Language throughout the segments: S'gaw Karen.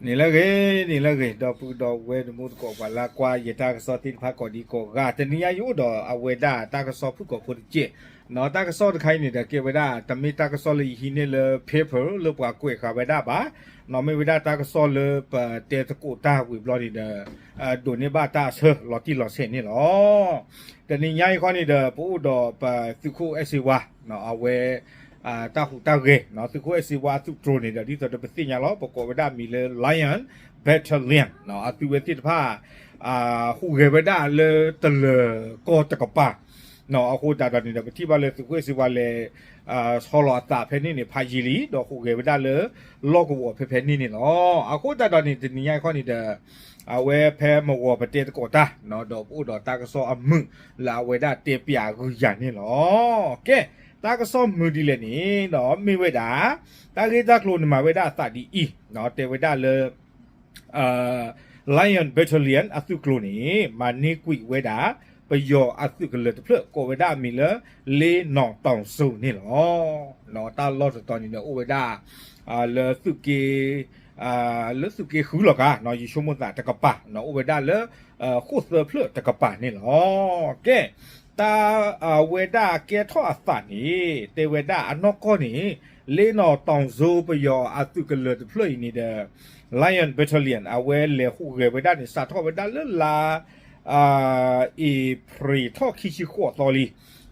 န့ၣ်လၢအဂ့ၤ, န့ၣ်လၢအဂ့ၤ, ဒီပုၢ်ဒီဝဲၢ်တံၤသကိးပှၤလၢကွၢ်ယတၢ်ကစီၣ်သ့ၣ်တဖၣ်ကိးဒံကိးဂၤ, တနံၤညါယအိၣ်ဒီးအဝဲဒၣ်တၢ်ကစီၣ်ဖုၣ်ကိာ်ဖိတစဲး, နီၢ် တၢ်ကစီၣ်တခါအံၤန့ၣ်ဒီး ကဲဝဲဒၣ် တမ့ၢ်တၢ်ကစီၣ်လၢယဟံးန့ၢ်လၢ paper လၢပှၤကွဲးဃာ်ဝဲဒၣ်ဘၣ်, နီၢ် မ့ၢ်ဝဲဒၣ်တၢ်ကစီၣ်လၢပတဲသကိးတၢ်ဝံၤဘျီန့ၣ်ဒီး ဒိးန့ၢ်ဘၣ်တၢ်အဆၢလီၤတံၢ်လီၤဆဲးန့ၣ်လီၤ. တနံၤညါအံၤခီန့ၣ်ဒီး ပအိၣ်ဒီးပသုးခိၣ်အဲၣ်စ့ဝါ, နီၢ် အဝဲ တၢ်ဟူးတၢ်ဂဲၤ, နီၢ် သုးခိၣ်အဲၣ်စ့ဝါအသုးကျိၤန့ၣ်ဒီး ဒ်သိးဒီးပသ့ၣ်ညါလီၤ, ပကိးဝဲဒၣ်မံၤလၢ Lion Battalion, နီၢ် အသုးဝဲသ့ၣ်တဖၣ် ဟူးဂဲၤဝဲဒၣ်လၢတလၢၤကီၢ်တကပၤ, နီၢ် အဃိသတးဒီးန့ၣ်ဒီး ပထံၣ်ဘၣ်လၢသုးခိၣ်အဲၣ်စ့ဝါလဲၤ ဆီလီၤအသးဖဲန့ၣ်န့ၣ် ဖးယံာ်လံ, ဒီးဟူးဂဲၤဝဲဒၣ်လၢလီၢ်ကဝီၤဖဲဖဲန့ၣ်န့ၣ်လီၤ. အဃိသတးဒီးန့ၣ် တနံၤညါအံၤခီန့ၣ်ဒီး အဝဲဖဲမုၢ်ဂီၤပတဲသကိးတၢ်, နီၢ် ဒီးပအိၣ်ဒီးတၢ်ကစီၣ်အမုာ်လၢအဝဲဒၣ်တဲပၠးဂုာ်ယၤန့ၣ်လီၤ. ကဲ, တၢ်ကစီၣ်မုာ်ဒ်လဲၣ်န့ၣ်ဒီး မ့ၢ်ဝဲဒၣ် တၢ်ဂ့ၢ်တၢ်ကျိၤန့ၣ်မၤဝဲဒၣ်အသးဒ်အံၤ, နီၢ် တဲဝဲဒၣ်လၢ Lion Battalion အသုးကျိၤန့ၣ် မၤန့ၢ်ကွံာ်ဝဲဒၣ် ပယီၤအသုးကလၢၤတဖျၢၣ် ကိးဝဲဒၣ်အမံၤလၢ လေးနော်တောင်စွန်း န့ၣ်လီၤ. နီၢ် တၢ်လီၢ်တတီၤန့ၣ်ဒီး အိၣ်ဝဲဒၣ် လၢသုးက့ လၢသုးက့ဃုလီၤကါ, နီၢ် ယဆိကမိၣ်သးတကပၤ, နီၢ် အိၣ်ဝဲဒၣ်လၢ ဃိၣ်သၢဖျၢၣ်တကပၤန့ၣ်လီၤ. ကဲ, တၢ်အဝဲဒၣ်ကဲထီၣ်အသးန့ၣ် တဲဝဲဒၣ်အနီၢ်ကီၢ်န့ၣ် လေးနော်တောင်စွန်း ပယီၤအသုးကလၢၤတဖျၢၣ်အံၤန့ၣ်ဒီး Lion Battalion အဝဲလဲၤဟူးဂဲၤဝဲဒၣ်န့ၣ် စးထီၣ်ဝဲဒၣ်လၢလါ အ့ဖြ့ၣ်ထီၣ်ခံဆံဃိးသီ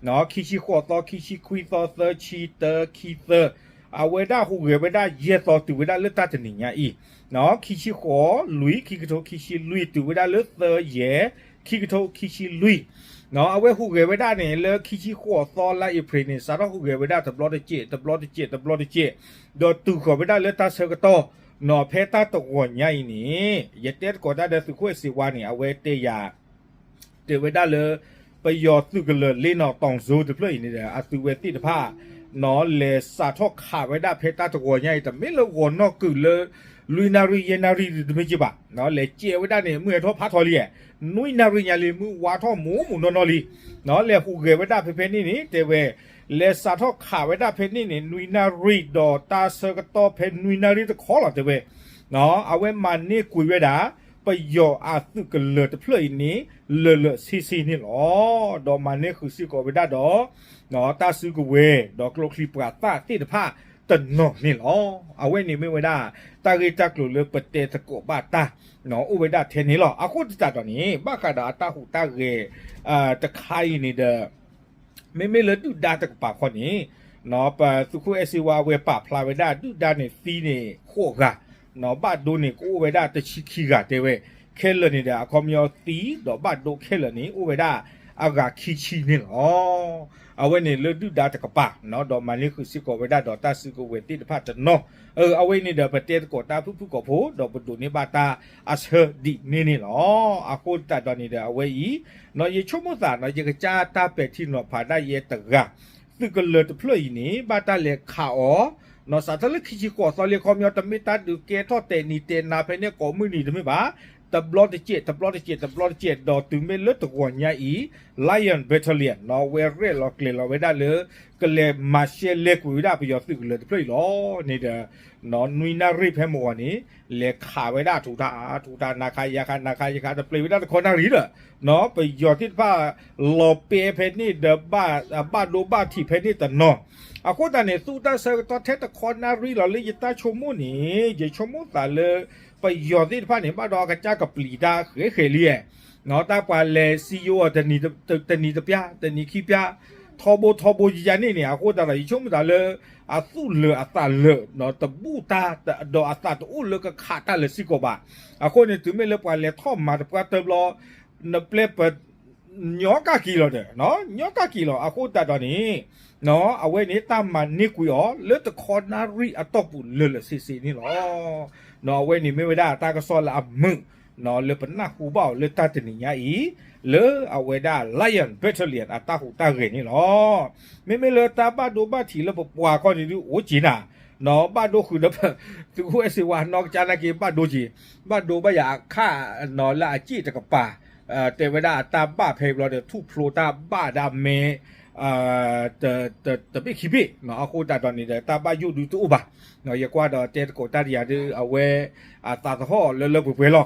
လံ, နီၢ် ခံဆံဃိးသီ, ခံဆံခွံသီ, သၢဆံတၢ, ခံသၢ, အဝဲဒၣ်ဟူးဂဲၤဝဲဒၣ်ယဲၢ်သီ တုၤဝဲဒၣ်လၢတၢ်တနံၤညါအံၤ, နီၢ် ခံဆံဃိးလွံၢ်, ခံကထိခံဆံလွံၢ်, တုၤဝဲဒၣ်လၢသၢယဲၢ်, ခံကထိခံဆံလွံၢ်, နီၢ် အဝဲဟူးဂဲၤဝဲဒၣ်န့ၣ် လၢခံဆံဃိးသီလါအ့ဖြ့ၣ်န့ၣ် စးထီၣ်ဟူးဂဲၤဝဲဒၣ်တဘျီတစဲး တဘျီတစဲး တဘျီတစဲး, ဒီးတုၤဃီၤဝဲဒၣ်လၢတၢ်ဆၢကတီၢ် နီၢ် ဖဲတၢ်တဂီၤညါအံၤန့ၣ် ယတဲသကိးတၢ်ဒီးသုးခိၣ်အဲၣ်စ့ဝါန့ၣ် အဝဲတဲယၤ တဲဝဲဒၣ်လၢ ပယီၤသုးကလၢၤ လေးနော်တောင်စွန်း တဖျၢၣ်အံၤန့ၣ်ဒီး အသုးဝဲသ့ၣ်တဖၣ် နီၢ် လဲၤစးထီၣ်ခးဝဲဒၣ်ဖဲတၢ်တဂီၤညါအံၤ တမ့ၢ်လၢဂီၤနီၢ်ကုာ်လၢ လွံၢ်နၣ်ရံၣ်ယဲၢ်နၣ်ရံၣ်တမ့ၢ်က့ဘၣ်, နီၢ် လဲၤကဲးဝဲဒၣ်န့ၣ် မုၢ်ဟဲထီၣ်ဖးထီလံ, နွံနၣ်ရံၣ်ညါလံ မုၢ်ဝါထီၣ်မူးမူးနီၢ်နီၢ်လံ, နီၢ် လဲၤဟူးဂဲၤဝဲဒၣ်ဖဲဖဲန့ၣ်န့ၣ် တဲဝဲ လဲၤစးထီၣ်ခးဝဲဒၣ်ဖဲန့ၣ်န့ၣ် နွံနၣ်ရံၣ်ဒီးတၢ်ဆၢကတီၢ်ဖဲနွံနၣ်ရံၣ်တခီလီၤ တဲဝဲ, နီၢ် အဝဲမၤန့ၢ်ကွံာ်ဝဲဒၣ် ပယီၤအသုးကလၢၤတဖျၢၣ်အံၤန့ၣ် လၢာ်လၢာ်ဆ့ဆ့န့ၣ်လီၤ. ဒီးမၤန့ၢ်ဃုာ်စ့ၢ်ကီးဝဲဒၣ်ဒီး တၢ်စုကဝဲၤ ဒီးကျိချံမျိာ်သၣ်သ့ၣ်တဖၣ်တနီၤန့ၣ်လီၤ. အဝဲန့ၣ်မ့ၢ်ဝဲဒၣ် တၢ်ဂ့ၢ်တၢ်ကျိၤလၢပတဲသကိးဘၣ်တၢ် နီၢ် အိၣ်ဝဲဒၣ်ထဲန့ၣ်လီၤ. အဃိသတးဒီးန့ၣ် ဘၣ်ဃးဒီးအတၢ်ဟူးတၢ်ဂဲၤ တခါအံၤန့ၣ်ဒီး မ့မ့ၢ်လၢဒုၣ်ဒါတကပၤခီန့ၣ် နီၢ် ပသုးခိၣ်အဲၣ်စ့ဝါအဝဲပာ်ဖျါဝဲဒၣ် ဒုၣ်ဒါန့ၣ်သံန့ၣ်ဃိးဂၤ, နီၢ် ဘၣ်ဒိန့ၣ်ကအိၣ်ဝဲဒၣ်တဆံခံဂၤတဲဝဲ, ခဲလၢာ်န့ၣ်ဒီး အခီပညီသံဒီးဘၣ်ဒိခဲလၢာ်န့ၣ် အိၣ်ဝဲဒၣ်အဂၤခံဆံန့ၣ်လီၤ. အဝဲန့ၣ်လၢဒုၣ်ဒါတကပၤ နီၢ် ဒီးမၤန့ၢ်ဃုာ်စ့ၢ်ကီးဝဲဒၣ်ဒီးတၢ်စုကဝဲၤသ့ၣ်တဖၣ်တနီၤ, အဝဲအံၤန့ၣ်ဒီး ပတဲသကိးတၢ်ဖုၣ်ဖုၣ်ကိာ်ဖိ ဒီးပဒိးန့ၢ်ဘၣ်တၢ်အဆၢဒ်န့ၣ်န့ၣ်လီၤ. အဃိသတးဒီးန့ၣ်ဒီး အဝဲအံၤ နီၢ် ယဆိကမိၣ်သး နီၢ် ယကစၢ်တၢ်ပဲာ်ထံနီၤဖးဒၣ်ယဲတဂၤ, သုးကလၢၤတဖျၢၣ်အံၤန့ၣ် ဘၣ်တၢ်လဲၤခးအီၤ နီၢ် စးထီၣ်လၢခံဆံဃိးသီလံ အခီပညီ တမ့ၢ်တၢ်ဒုးကဲထီၣ်တဲာ်နံၤတဲာ်နၤဖဲန့ၣ်ကိးမုၢ်နံၤတမ့ၢ်ဘၣ်, တဘျီတစဲး တဘျီတစဲး တဘျီတစဲး ဒီးတုၤမ့ၢ်လၢတဂီၤညါအံၤ Lion Battalion နီၢ် အဝဲရဲၣ်လီၤကျဲၤလီၤဝဲဒၣ်လၢ ကလဲၤမၤရှဲလဲၤကွံာ်ဝဲဒၣ်ပယီၤသုးကလၢၤတဖျၢၣ်အံၤလီၤန့ၣ်ဒီး နီၢ် နွံနၣ်ရံၣ်ဖဲမုၢ်ဂီၤန့ၣ် လဲၤခးဝဲဒၣ်ထူးထါ ထူးထါ နၤခးယၤခး နၤခးယၤခး တပျံၤဝဲဒၣ်တခီနၣ်ရံၣ်ဒီး နီၢ် ပယီၤသ့ၣ်တဖၣ် လီၤပဲဖဲန့ၣ်ဒီး ဘၣ်ဒိဘၣ်ထံးဖဲန့ၣ်တနီၤ, အဃိသတးန့ၣ် သူၣ်တၢ်ဆၢကတီၢ်ထဲတခီနၣ်ရံၣ်လီၤ လၢယတၢ်ဆိကမိၣ်န့ၣ် ယဆိကမိၣ်သးလၢ ပယီၤသ့ၣ်တဖၣ်န့ၣ် ဘၣ်ဒီးအကစၢ်ကပျံၤတၢ်ဃဲးဃဲးလံ, နီၢ် တၢ်ပှၤလဲၤစံယိအီၤ တနံၤတပျၢ် တနံၤခံပျၢ် ထီဘိထီဘိယယၤန့ၣ်န့ၣ် အဃိသတးဒီး ယဆိကမိၣ်သးလၢ အသူၣ်လၢာ်အသးလၢာ် နီၢ် တဘူၣ်တၢ် ဒီးအသးတအိၣ်လၢကခးတၢ်လၢၤစ့ၢ်ကီးဘၣ်. အဃိန့ၣ် တုၤမ့ၢ်လၢပှၤလဲၤထီၣ်မၤတပှၢ်တၢၢ်ဘျီ နပျဲၢ်ပ ညီကၢ်က့ၤလီၤဒီး နီၢ် ညီကၢ်က့ၤလီၤ အဃိသတးဒီးန့ၣ် နီၢ် အဝဲန့ၣ်တၢ်မၤန့ၢ်ကွံာ်အီၤ လၢတခီနၣ်ရံၣ်အတီၢ်ပူၤလၢာ်လၢာ်ဆ့ဆ့န့ၣ်လီၤ. နီၢ် အဝဲန့ၣ်မ့ၢ်ဝဲဒၣ်တၢ်ကစီၣ်လၢအမုာ် နီၢ် လၢပနၢ်ဟူဘၣ်အီၤလၢတၢ်တနံၤညါအံၤ လၢအဝဲဒၣ် Lion Battalion အတၢ်ဟူးတၢ်ဂဲၤန့ၣ်လီၤ. မ့မ့ၢ်လၢတၢ်ဘၣ်ဒိဘၣ်ထံးလၢပပှၤခီန့ၣ်ဒုးအိၣ်က့ၤနၤ, နီၢ် ဘၣ်ဒိဃုာ်ဒီး သုးခိၣ်အဲၣ်စ့ဝါနီၢ်ကစၢ်နာ်က့ၤ ဘၣ်ဒိက့ၤ, ဘၣ်ဒိဘၣ်ယၤအခၣ် နီၢ် လၢအစ့ၣ်တကပၤ တဲဝဲဒၣ်အတၢ်ဘၣ်ဖဲဘျီဒီး ထူၣ်ဖျိတၢ်ဘၣ်ဒၣ်မဲ တဘ့ၣ်ခံဘ့ၣ် အဃိသတးဒီးန့ၣ်ဒီး တၢ်ဘၣ်ယိၣ်ဒုးတအိၣ်ဘၣ်. ယကွၢ်ဒီးတဲသကိးတၢ်တယၤဒုး အဝဲအသးသဟီၣ်လၢလၢပှဲၤပှဲၤလီ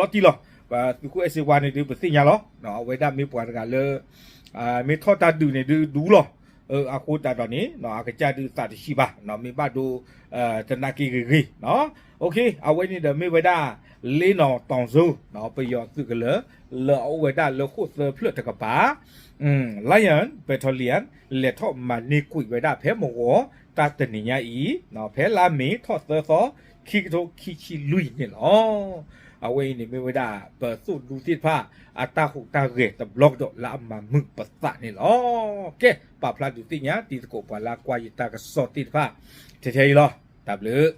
ၤ. ဒီးလီၤတံၢ်လီၤ. ပသုးခိၣ်အဲၣ်စ့ဝါန့ၣ်ဒုး ပသ့ၣ်ညါလီၤ. အဝဲဒၣ်မ့ၢ်ပှၤတဂၤလၢ မ့ၢ်ထီၣ်တၢ်ဒုးန့ၣ်ဒုးဒူလီၤ. အဃိသတးဒီးန့ၣ် အကစၢ်ဒုးသးတဆံးဘၣ်. မ့ၢ်ဘၣ်ဒိ သနာ်က့ဂ့ၤဂ့ၤ အဝဲန့ၣ်ဒီးမ့ၢ်ဝဲဒၣ် လ့နီၣ်တီၤစိ ပယီၤသုးကလၢၤ လၢအအိၣ်ဝဲဒၣ်လၢဃိၣ်သၢဖျၢၣ်တကပၤ Lion Battalion လဲၤထီၣ်မၤန့ၢ်ကွံာ်ဝဲဒၣ်ဖဲမဂီၤ တၢ်တနံၤညါအံၤ ဖဲလါမ့ၤထီၣ်သၢသီ ခံကထိခံဆံလွံၢ်န့ၣ်လီၤ. အဝဲအံၤန့ၣ် မ့ၢ်ဝဲဒၣ်ပသိၣ်ဒူသ့ၣ်တဖၣ် အတၢ်ဟူးတၢ်ဂဲၤတဘျီကဒီးလၢအမၤမုာ်ပသးန့ၣ်လီၤ. ကဲ ပာ်ဖျါဒုးသ့ၣ်ညါတံၤသကိးပှၤလၢကွၢ်ယတၢ်ကစီၣ်သ့ၣ်တဖၣ် ထဲထဲအံၤလီၤ. တၢ်ဘျုး